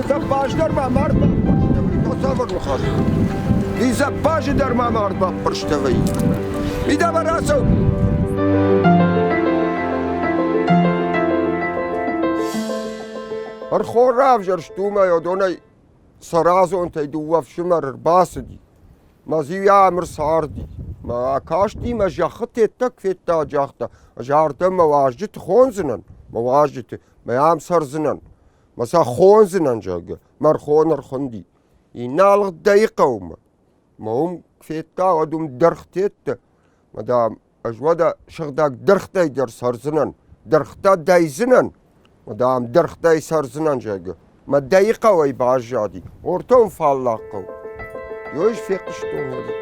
Зӕппаз дӕр ма мард баппӕрстӕвӕй. То цавӕр ныхас? И зӕппазы дӕр ма мард баппӕрстӕвӕй. Мидӕмӕ рацӕут! Ӕрхон равзӕрст уымӕй одонӕй Цӕразонтӕй дыууӕ фсымӕры рбацыди. Мӕ дзиуя ӕмыр царди. Мӕ акасти мӕ зӕххы теттӕг федта, загъта, ӕз ардӕм мӕ уазджыты хондзынӕн, мӕ уазджыты, мӕ ам цӕрдзынӕн, мӕ сӕ хондзынӕн, зӕгъгӕ, мӕ ӕрхон ӕрхуынди. Иннӕ алыгъд Дӕйы хъӕумӕ. Мӕ уым федта, уӕд уым дӕргътеттӕ. Мӕ, дам, ӕз уӕдӕ сыгъдӕг дӕргътӕй дӕр цӕрдзынӕн, дӕргътӕ дӕйдзынӕн, мӕ, дам, дӕргътӕй цӕрдзынӕн, зӕгъгӕ. Мӕ Дӕйы хъӕуӕй баззади, ортон фаллаг хъӕу. Ёз фехъуыстон ӕви.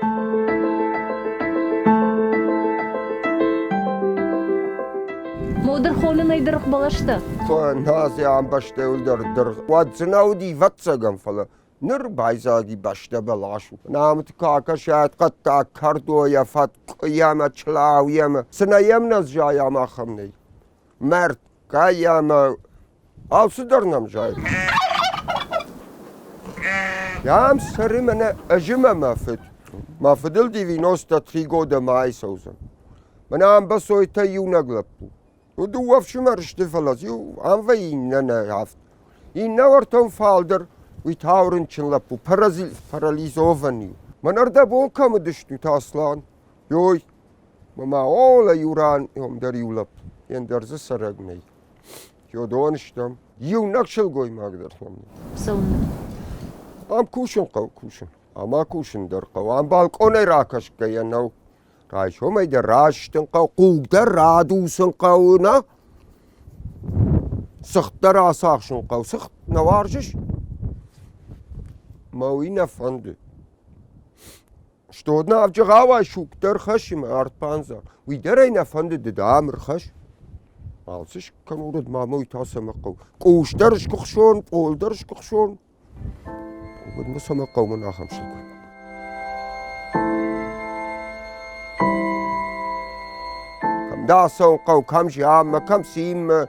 Модыр хонынӕй дыргъ бӕлӕстӕ? Назе ӕмбӕстӕйыл дӕр дыргъ. Уӕд дзы нӕ уыди, ӕвӕццӕгӕн, фӕлӕ ныр байдзаг и бӕстӕ бӕлас у. Намыты какӕсӕт хъӕддаг кӕрдойӕ, фӕткъуыйӕ члауйӕ цы нӕ йӕм нӕ зайӕм, ахӕм нӕй. Мӕрдгӕйӕ ӕмӕ алцыдӕр нӕм зайы. Ам цӕры мӕнӕ ӕзымӕ мӕ фыд. Мӕ фыдыл 93 года ма айцӕудзӕн. Мӕнӕ ам Бӕцойтӕй иунӕг лӕппу. Ну, дыууӕ фсымӕр сты, фӕлӕ иу ам вӕййы, иннӕ нӕ афтӕ. Иннӕ ӕртӕм фалдӕр уый та рынчын лӕппу, парализованный. Мӕн ӕрдӕбон кӕм уыдыстут, Аслан? Ой, мӕ ола иу ран дӕр иу лӕппу, ӕндӕр дзы цӕрӕг нӕй. Йодон стӕм. Иунӕг сылгоймаг дӕр нӕм нӕй. Цӕуылнӕ? Ам кусын хъӕуы, кусын. Ӕмӕ кусын дӕр хъӕуы. Ам балкъонӕй ракӕсгӕйӕ нӕу. Райсомӕй дӕр растын хъӕуы, хъуг дӕр радуцын хъӕуы, нӕ? Цыхт дӕр ацахсын хъӕуы. Цыхт нӕ уарзыс? Мӕ уый нӕ фӕнды. Стодна авджыгъауӕй суг дӕр хӕссы мӕ арт бандзар. Уый дӕр ӕй нӕ фӕнды, ды дам ӕрхӕсс. Алцы скӕнон, мамӕ уый та цӕмӕ хъӕуы? Къус дӕр скуыхсон, пъол дӕр скуыхсон. Уӕд мӕ цӕмӕ хъӕуы мӕн ахӕм сылгоймаг? Кӕм дӕ ацӕуын хъӕуы, кӕм зианмӕ, кӕм цинмӕ,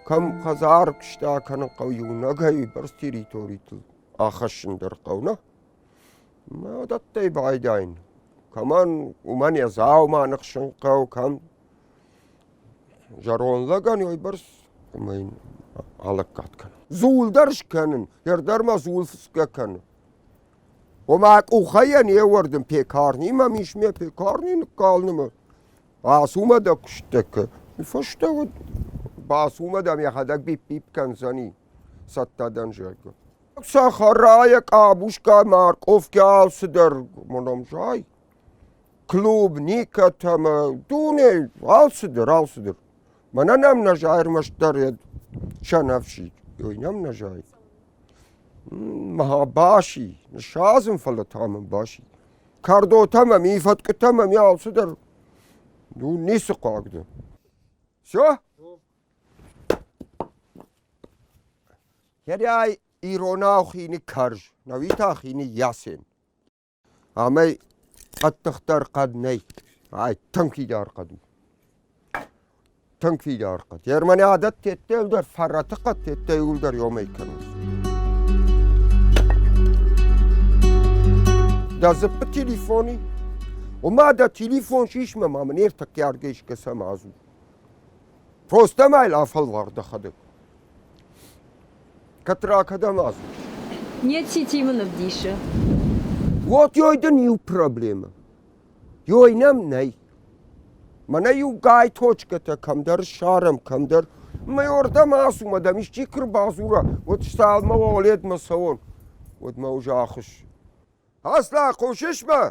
кӕм хӕдзар куыста кӕнын хъӕуы иунӕгӕй бӕрц территоритыл ахӕссын дӕр хъӕуы, нӕ? Мӕ уыдӕттӕй байдайын. Кӕмӕн уымӕн йӕ дзаума ныхсын хъӕуы, кӕм зӕронд лӕгӕн уыйбӕрц ӕмӕ йын алӕггад кӕнын. Дзул дӕр скӕнын, дӕр ма дзул фыцгӕ кӕны. Ома къухӕй йӕ не ууӕрдын пекарни мӕм ис ме пекарни ныккалнымӕ. Ацу мӕ дӕ куыстӕккӕ. Фӕстӕ уыд бацу мӕ дӕм йӕхӕдӕг бип-бип кӕндзӕни. Цӕттӕ дӕн, зӕгъгӕ. Сахарайӕ, къабуска, маркъовкӕ, алцыдӕр мӕнӕм зай. Клубникӕтӕ ӕмӕ дуне, алцыдӕр, алцыдӕр. Мӕнӕ нӕм нӕ зайы ӕрмӕстдӕр сӕнӕфсид. Ой, нӕм нӕ зайы. Ма баси, ныссадзын, фӕлӕ та мын баси. Кӕрдотӕ мӕм и, фӕткъуытӕ мӕм и, алцыдӕр. Ну, ницы хъуаг дӕн. Все? Херяй иронау хины кӕрз, науи та хины ясен. Амӕй хъӕддыхдӕр хъӕд нӕй. Ай тынг фидар хъӕд у. Тынг фидар хъӕд. Ермӕн адӕт теттеу дӕр фӕрӕты хъӕд теттеуыл дӕр ёмӕй кӕнынц. Дӕ дзыппы телефони? Ома дӕ телефон сисмӕ ма мын ӕртӕккӕ ардгӕ искӕцӕм адзур. Просто ма йыл афӕлвар дӕхӕдӕг. Кӕд ракӕдӕм ацу? Неци мын ӕвдисы. Вот ёй дын иу проблемӕ. Ёй нӕм нӕй. Мӕнӕ иугай точкӕтӕ кӕмдӕр ссарӕм, кӕмдӕр. Мӕ ордӕм ацу, мӕ дӕм исчи куы рбадзура, уӕд цалмӕ уӕледмӕ цӕуон, уӕд мӕ уже ахуысс. Аслан, хъусыс мӕ?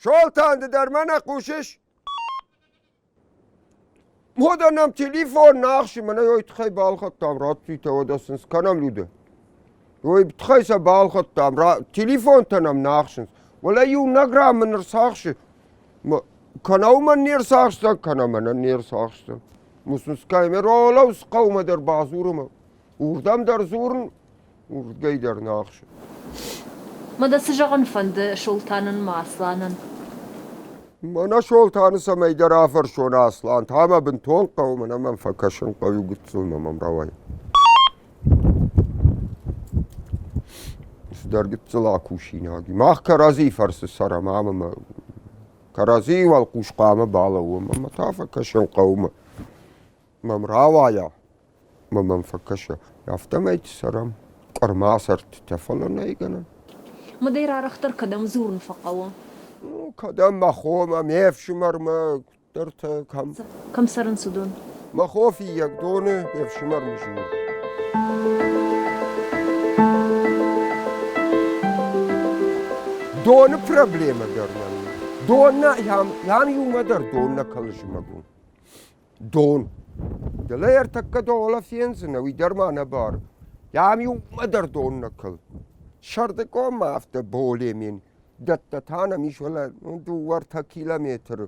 Солтан, ды дӕр мӕ нӕ хъусыс? Уӕдӕ нӕм телефон нӕ ахсы, мӕнӕ ой тыххӕй балхӕдтам, рацитӕ, уӕдӕ сын скӕнӕм люди. Ой тыххӕй сӕ балхӕдтам, телефонтӕ нӕм нӕ ахсынц. Уӕлӕ иунӕг ран мын ӕрцахсы. Кӕнӕ уымӕн не рцахсдзӕн, кӕнӕ мӕнӕн не рцахсдзӕн. Мусунскай ме ролӕус хъӕумӕ дӕр бадзуры мӕ. Уырдӕм дӕр дзурын, уырдгӕй дӕр нӕ ахсы. Мӕ дӕ цы зӕгъын фӕнды Солтанӕн ма Асланӕн? Мӕнӕ Солтаны цӕмӕйдӕр афӕрсон Аслан, та мӕ бынтон хъӕуы, мӕнӕ мӕм фӕкӕсын хъӕуы иу гыццыл мӕ мӕм рауай. Цыдӕр гыццыл акусинаг. Мах кӕрӕдзи фӕрцы цӕрӕм ӕмӕ мӕ кӕрӕдзийы уӕлхъус хъуамӕ балӕууӕм ӕмӕ та фӕкӕсын хъӕуы мӕм рауайа, мӕ мӕм фӕкӕса. Афтӕмӕй цӕрӕм къуырма цӕрдтытӕ, фӕлӕ нӕй гӕнӕн. Мыдӕй рарӕхдӕр кӕдӕм дзурын фӕхъӕуы? Ну, кӕдӕм мӕ хомӕ, ме фсымӕрмӕ, куыддӕртӕ кӕм. Кӕм цӕрынц уыдон? Мӕ хо Фиййагдоны, ме фсымӕр Мызуры. Доны проблемӕ дӕр нӕм дон нӕ, ям иумӕ дӕр дон нӕ кӕлы зымӕгон. Дон. Дӕлӕ ӕртӕккӕ дола фендзынӕ, уый дӕр ма нӕ бар. Ам иумӕ дӕр дон нӕ кӕлы. Сӕрдыгон ма афтӕ более-мен дӕттӕ та нӕм ис, фӕлӕ дыууӕ-ӕртӕ километры.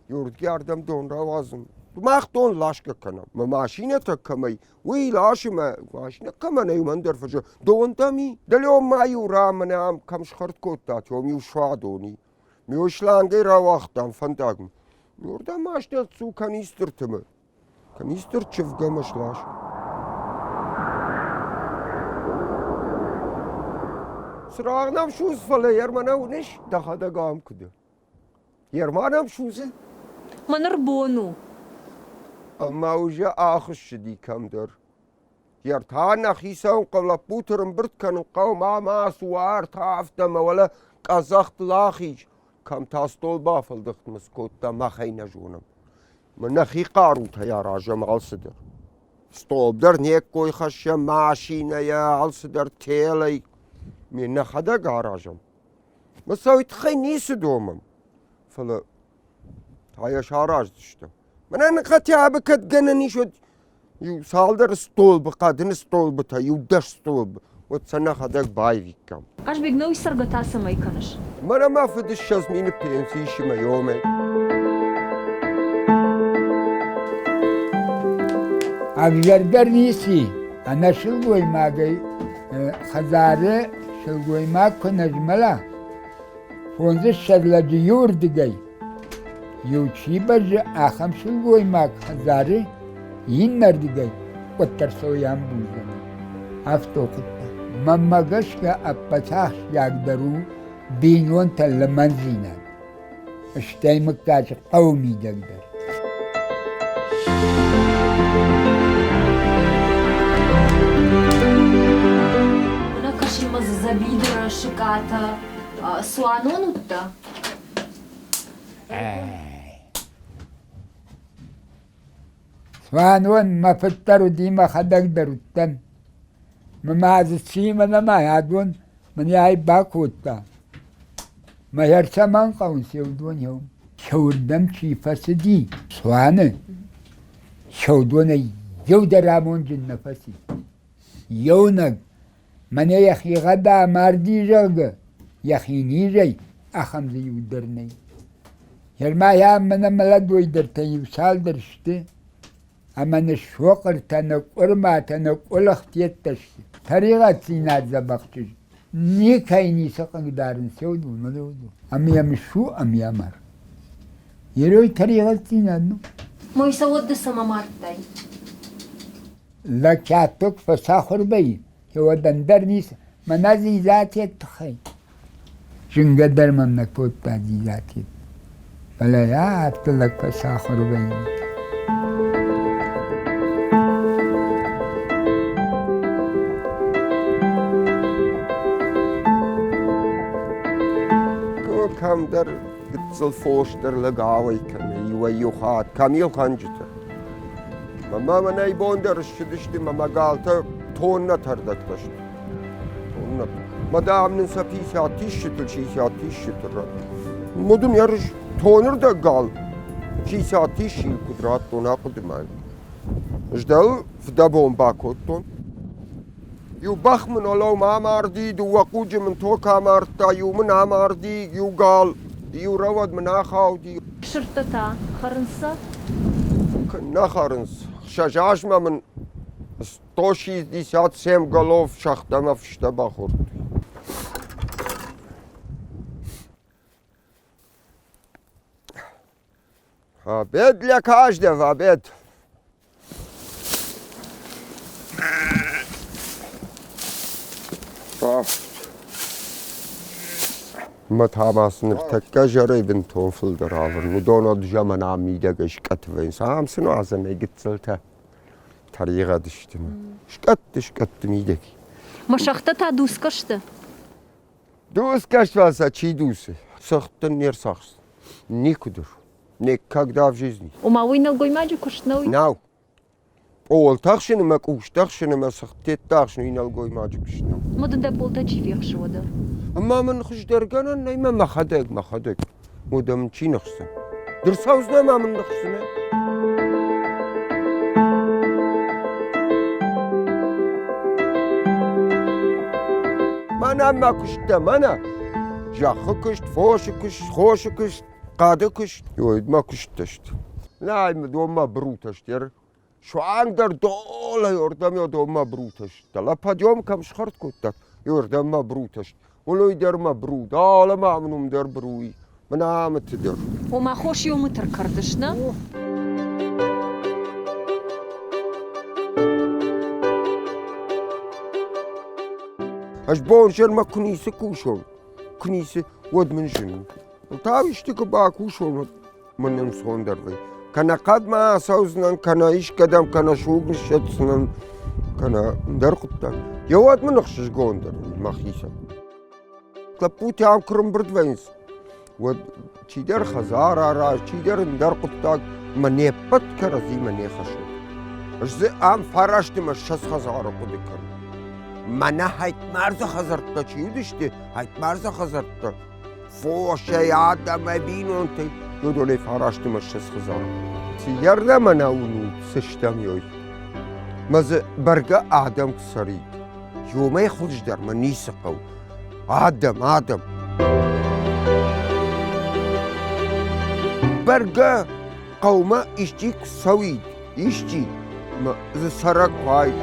Иуырдыгӕй ардӕм дон рауадзын. Мах дон ласгӕ кӕнӕм. Мӕ машинӕтӕ кӕмӕй, уый ласы мӕ машинӕ кӕмӕн ӕй, уымӕн дӕр фӕзы. Дон дӕм и? Дӕлӕ ма иу ран мӕнӕ ам кӕм схӕрд кодтат, уым иу суадон и. Ме шлангӕй рауагътам фӕндагмӕ. Уырдӕм машинӕ цу канистртымӕ. Канистр чывгӕмӕ слас. Цырагъ нӕм судз, фӕлӕ йӕ нӕ уыныс, дӕхӕдӕг ам куы дӕ. Ерма нӕм судзы? Мӕ ныр бон у. Ӕмӕ уже ахуыссыди кӕмдӕр. Йӕ рта нӕхицӕн лӕппуты рымбырд кӕнын хъӕуы, ма ма ацу ӕртӕ афтӕ мӕ уӕлӕ къӕдзӕхтыл ахиз. Кӕм та стол бафӕлдӕхтмӕ скодта, мах ӕй нӕ зонӕм. Мӕ нӕхи хъарутӕй аразӕм алцыдӕр. Стол дӕр не ккой хӕссӕм машинӕйӕ, алцыдӕр телӕй. Ме нӕхӕдӕг аразӕм. Мӕ сӕ уый тыххӕй ницы домӕм, фӕлӕ та йӕ сараздзыстӕм. Мӕнӕн хотя бы кӕд гӕнӕн ис, уӕд иу цалдӕр столбы, хъӕдын столбытӕ, иу дӕс столбы, уӕд сӕ нӕхӕдӕг баивиккам. Хъазбег, нӕуый цӕргӕ та цӕмӕй кӕныс? Мӕнӕ мӕ фыд 20 000 пенси исы мӕ ёмӕ. Ӕвзӕрдӕр ници, ӕнӕ сылгоймагӕй хӕдзары сылгоймаг куы нӕ змӕла, фондзыссӕдз лӕджы иуырдыгӕй, Иу чи бӕззы, ахӕм сылгоймаг хӕдзары иннӕрдыгӕй уӕддӕр цӕуы ӕмбулдзӕн. Афтӕ хъуыддаг. Мӕнмӕ гӕсгӕ ӕппӕт ахсджиагдӕр у бинонтӕ лымӕндзинад, стӕй мыггаджы хъӕуы мидӕг дӕр. Мӕнӕ кӕсын ма дзы дзӕбидыры сыкъатӕ. Цуанон уыдтӕ? Цуанон мӕ фыд дӕр уыди, мӕхӕдӕг дӕр уыдтӕн. Мӕ ма дзы цимӕ нӕма адон мын ӕй бакодта. Мӕ цӕмӕн хъӕуынц еудон еу. Сӕуырдӕм чи фӕцыди цуаны, сӕудонӕй еу дӕр амонджын нӕ фӕци. Еунӕг Мӕнӕ йӕхигъӕд амарди, зӕгъгӕ, йӕхи низӕй, ахӕм дзы иу дӕр нӕй. Ерма мӕнӕ мӕлӕдойдӕртӕ иу цалдӕр сты, ӕмӕ ныссохъыртӕ, нӕ къуырматӕ, нӕ къуылыхтеттӕ сты. Тӕригъӕддзинад дзӕбӕх чызг. Никӕй ницы хъыгдарынц, еуду, мӕлӕуду. Ӕмӕ йӕм ссу, ӕмӕ йӕ амар. Ерой тӕригъӕддзинад ну. Мой цӕуӕд ды цӕмӕ мардтай? Лӕггӕдтог фӕсахуыр вӕййы, уӕд ӕндӕр ницы. Мӕнӕ дзидзатӕ тыххӕй. Зынгӕ дӕр мӕм нӕ кодта дзидзатӕ. Фӕлӕ йӕ афтӕ лӕг фӕсахуыр вӕййы. Кӕмдӕр гыццыл фос дӕр лӕг ауӕй кӕны иуӕй-иу хатт, кӕм илхӕнджытӕ. Мӕ мӕнӕй бон дӕр ссыдысты мӕ мӕ галтӕ тоннӕтӕ ӕрдӕгтӕ сты. Тоннӕтӕ. Мӕ дам нын сӕ писят тисчытыл, шисят тисчытыл радтой. Уыдон ерыс тонырдӕг гал шисят тисчил куыд радтон, ахъуыды ма. Ӕз дӕл фыдӕбон бакодтон. Иу бӕх мын олау ма амарди, дыууӕ хъуджы мын ток амардта, иу мын амарди, иу гал, иу рӕуӕд мын ахауди. Сырдтӕ та хӕрынц сӕ? Нӕ хӕрынц. Хсӕз азмӕ мын 167 голов сӕгътӕ фыстӕ бахордтой. Обед для каждого, обед. Мӕ та ма сын ныртӕккӕ зӕрӕй бынтон фылдӕр ӕвӕрын. Уыдон ӕд замана мидӕгӕй скъӕт вӕййынц. Ам цы нуазӕнӕй гыццылтӕ тӕригъӕд сты. Скъӕтты, скъӕтты мидӕг. Мӕ сӕгътӕ та дуцгӕ сты? Дуцгӕ сты, сӕ чи дуцы? Сӕгътӕн не рцахст. Никуыдӕр. Никогда в жизни. Ома уый нӕлгоймаджы куыст нӕу? Нӕу. Пъолтӕ хсыны мӕ къустӕ хсыны мӕ сыгъдтеттӕ хсыны нӕлгоймаджы куыст нӕу. Ма дын дӕ пъолтӕ чи фехсы уӕдӕ? Ӕмӕ мын хуыздӕргӕнӕн нӕй мӕ мӕхӕдӕг, мӕхӕдӕг. Уӕдӕ мын чи ныхсдзӕн? Ды рцӕудзынӕ ӕмӕ мын ныхсдзынӕ? Мӕнӕ мӕ куысттӕ, мӕнӕ! Зӕххы куыст, фосы куыст, хосы куыст, хъӕды куыст. Ой, мӕ куысттӕ сты. Нӕй, донмӕ брутӕ сты. Суангдӕр долӕй ордӕм донмӕ брутӕ сты. Лӕппадьом кӕм схӕрд кодтат, ордӕм мӕ брутӕ сты. Уый дӕр мӕ бру, далӕ ма мын уым дӕр бруй, мын амыты дӕр. Ома хос еумытыр кӕрдыс, нӕ? Ӕз бонзӕрмӕ куы ницы кусон, куы ницы, уӕд мын зын у. Та исты куы бакусон, уӕд мын ӕнцондӕр вӕййы. Кӕнӕ хъӕдмӕ ацӕудзынӕн, кӕнӕ искӕдӕм, кӕнӕ суг ныссӕтдзынӕн, кӕнӕ ӕндӕр хъуыддаг. Йе уӕд мын ӕхсызгондӕр у мӕхицӕн. Лӕппутӕ ам куы рымбырд вӕййынц, уӕд чидӕр хӕдзар араз, чидӕр ӕндӕр хъуыддаг, мӕ не ппӕт кӕрӕдзимӕ не хӕссын. Ӕз дзы ам фараст ӕмӕ 20 хӕдзары хъуыды кӕнын. Мӕнӕ Хайтмарзы хӕдзӕрттӕ чи уыдысты, Хайтмарзы хӕдзӕрттӕ, фосӕй, адӕмӕй, бинонтӕй, уыдонӕй фараст ӕмӕ 20 хӕдзары. Цы йӕрдӕ мӕнӕ уынут, цы стӕм ёй. Мӕ дзы бӕргӕ адӕм куы цӕрид. Ёмӕй хуыздӕр мӕ ницы хъӕуы. Адӕм, адӕм. Бӕргӕ хъӕумӕ исчи куы цӕуид, исчи, мӕ дзы цӕрӕг куы уаид.